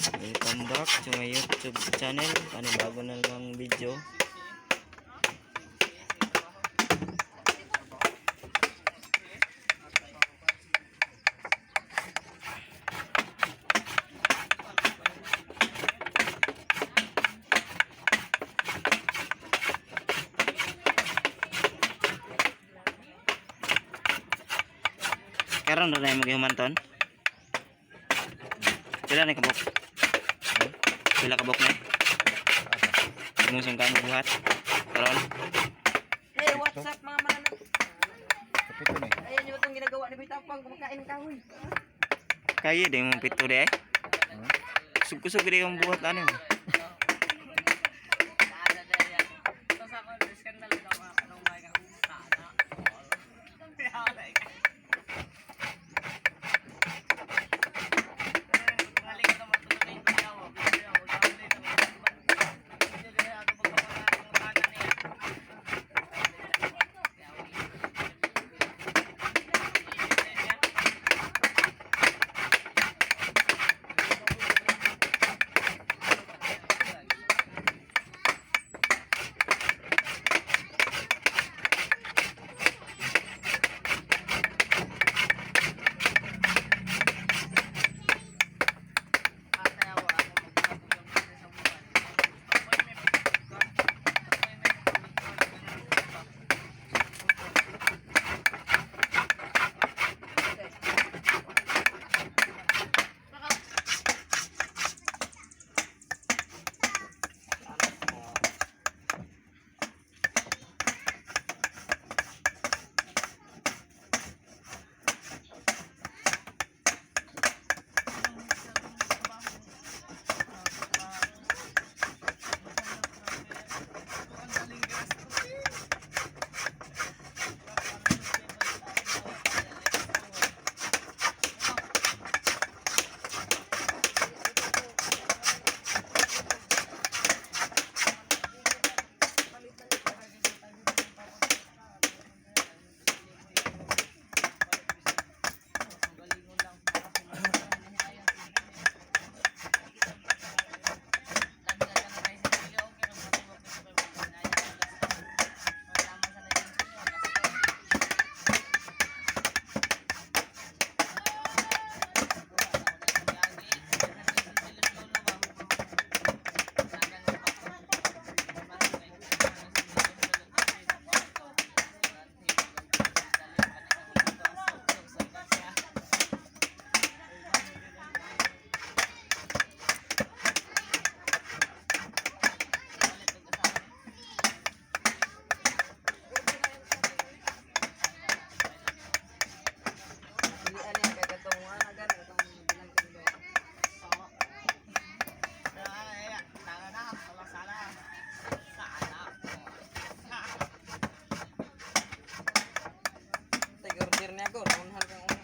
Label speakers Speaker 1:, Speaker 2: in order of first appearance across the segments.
Speaker 1: Welcome back to my YouTube channel. Panibago na lang video. Karon na mo gihumanton? Pila na kabok? Pila kabok na? Imong sungkaan mo buhat? Karon?
Speaker 2: Hey, what's up, mga mananap?
Speaker 3: Kapito na eh.
Speaker 2: Ayan yung itong ginagawa ni Boy Tapang, kumakain ng kahoy.
Speaker 1: Kaya di mo pito di eh. Kusog-kusog di yung buhat ano.
Speaker 2: Pilihan niya kay katong ana gani itong bilang kilo. Take order niya ako, naunhan kang una.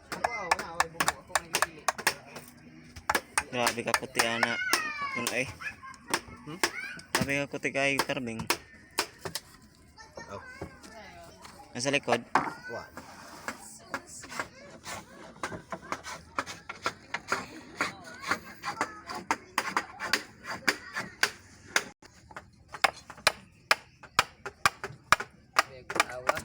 Speaker 2: Ako aw na away bubo ako may gipili.
Speaker 1: Grabe ka puti ana. Kun ay.
Speaker 3: Hmm?
Speaker 1: Grabe ka puti kay karbing.
Speaker 3: Oh.
Speaker 1: Nasa likod.
Speaker 3: Wa.
Speaker 2: Awa.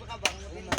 Speaker 2: ka bang mo.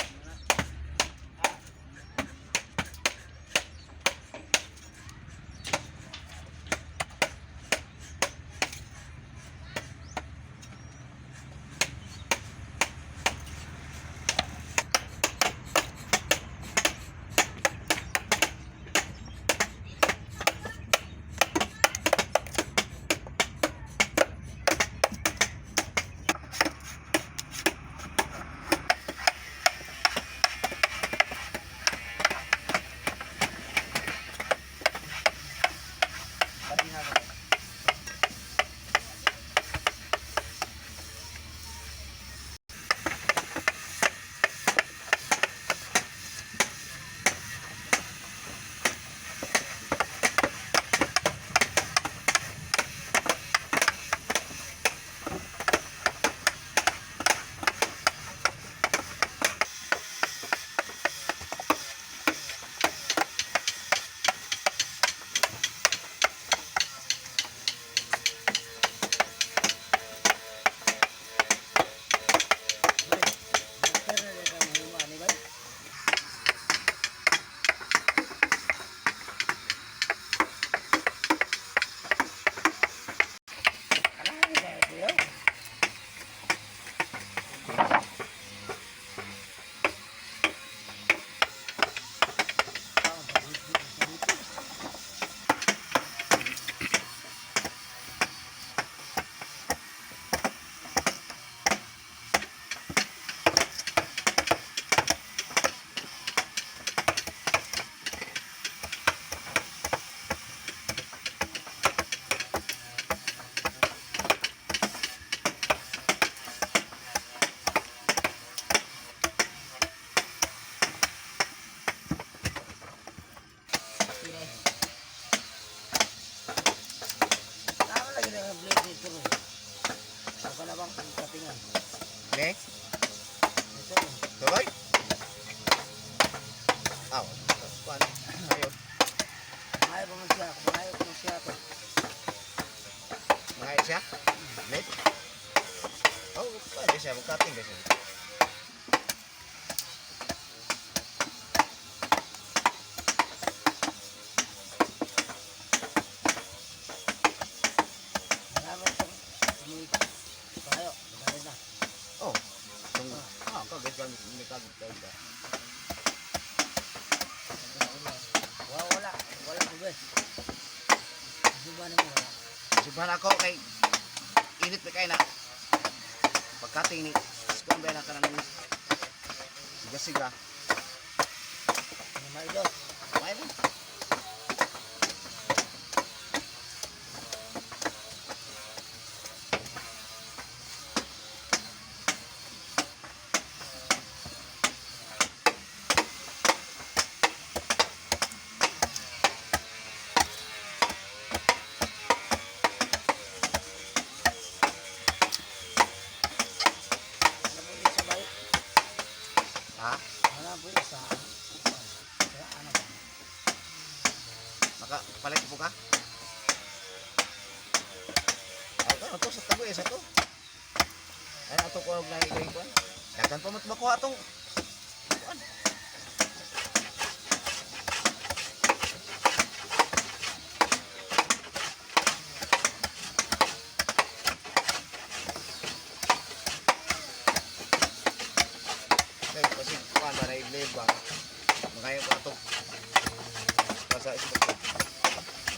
Speaker 2: Tama lagi na ang blade nito. Ako na bang katingan?
Speaker 3: Ne?
Speaker 2: Ito.
Speaker 3: Tuloy? Aw, kuan. Ayo,
Speaker 2: Maayo pa man siya. Maayo pa man siya ako.
Speaker 3: mga siya. Net. Oh, kuan siya, magkating kasi.
Speaker 2: Marami itong umuwi. Tayo. Magalit na.
Speaker 3: Oh. Tung ah, kagay gamit ni kagay tayo.
Speaker 2: Wala, wala. Wala ko ba? Suba na mo wala.
Speaker 3: Suban ako kay init pa kay na. Pagkating ni kuan ba na kanang siga-siga.
Speaker 2: Ano maidot?
Speaker 3: May mo.
Speaker 2: Ano po yung sabay?
Speaker 3: Ha?
Speaker 2: Wala po yung sa... Kaya ano ba?
Speaker 3: Maka palit po ka? Ato to sa tago eh, sa to. Ay ato ko og naigay kuan. Dagan pa mo makuha atong kuan. Kay kasi kuan ba na i-blade ba? Magayo ko atong sa isip ko.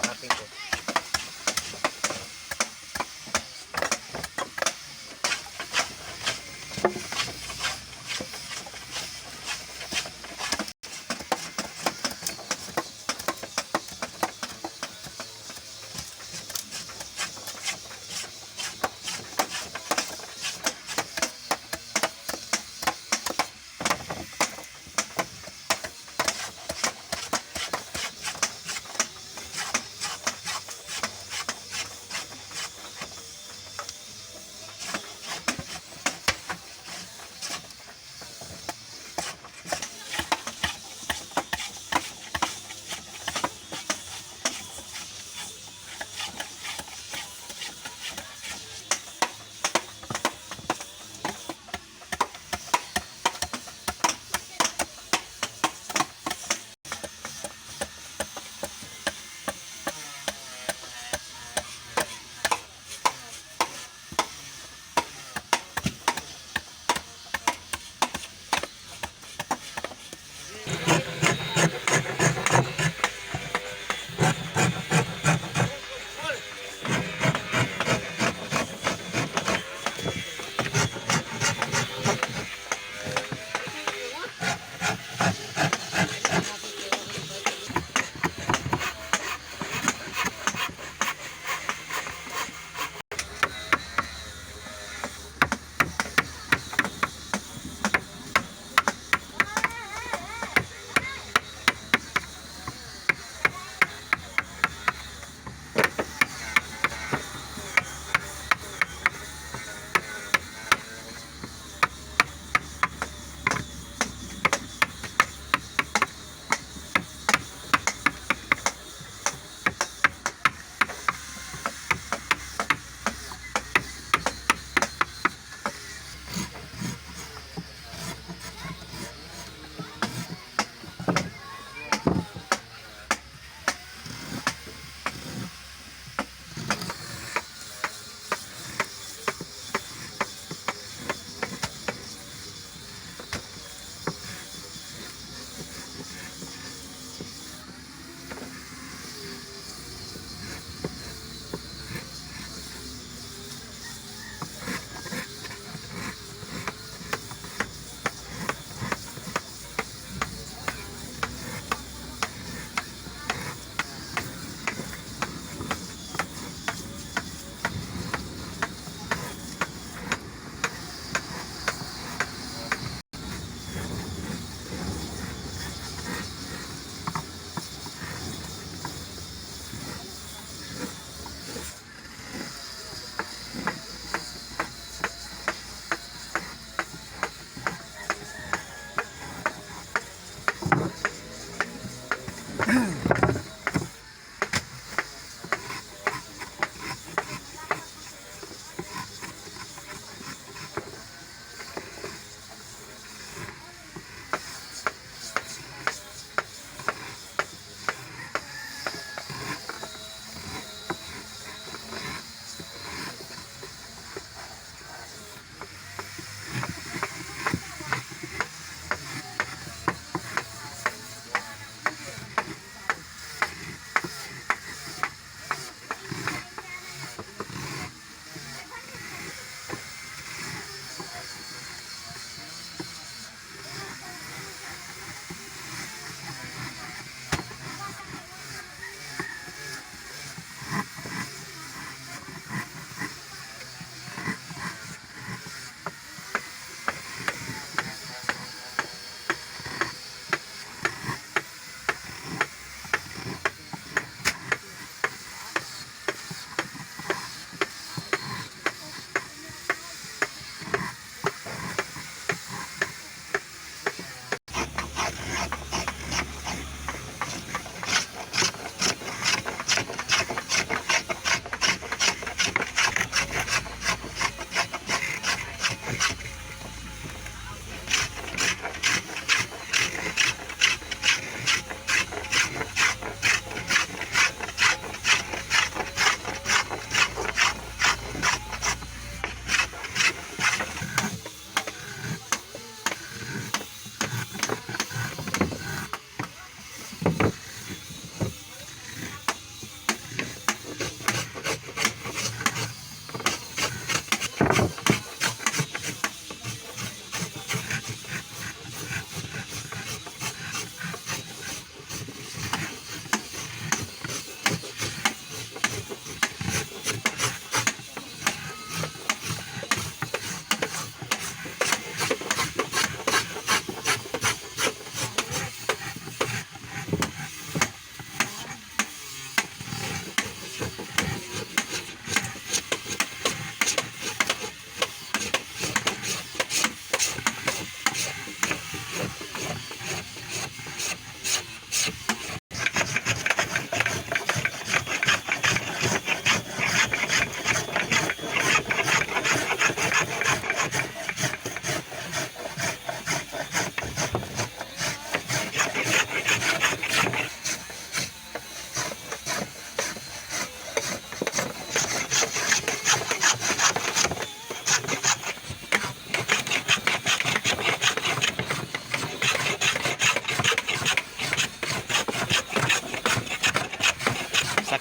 Speaker 3: Ating ko.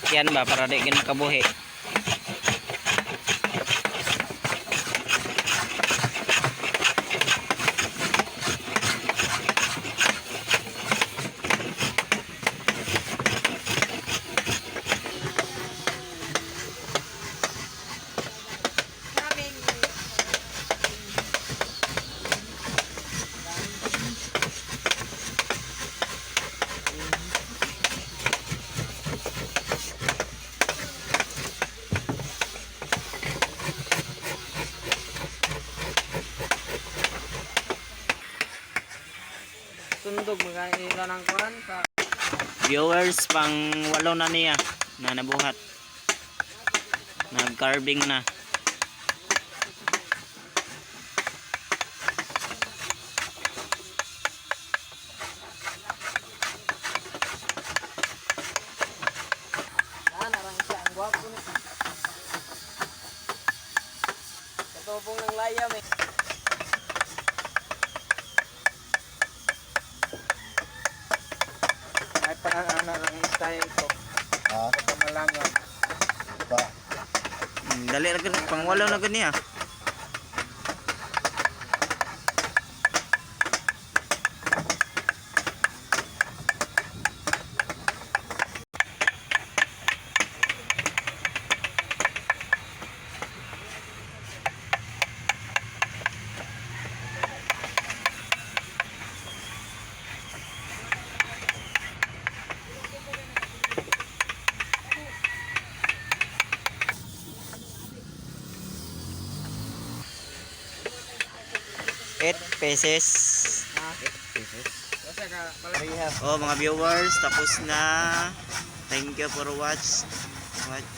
Speaker 1: Sasakyan ba para di gid makabuhi.
Speaker 2: Sundog mga ila ng kuan sa
Speaker 1: Viewers, pang walo na niya na nabuhat. Nag-carving na.
Speaker 2: Narang siya ang gwapo ni. Katubong ng layam eh. Ay parang lang style ko.
Speaker 3: Ha?
Speaker 2: Pamalangan.
Speaker 3: Ba?
Speaker 1: Dali ra gud, pang walo na gud niya. 8 pesos.
Speaker 2: Basta ka pala.
Speaker 1: Oh, mga viewers, tapos na. Thank you for watch. Watch.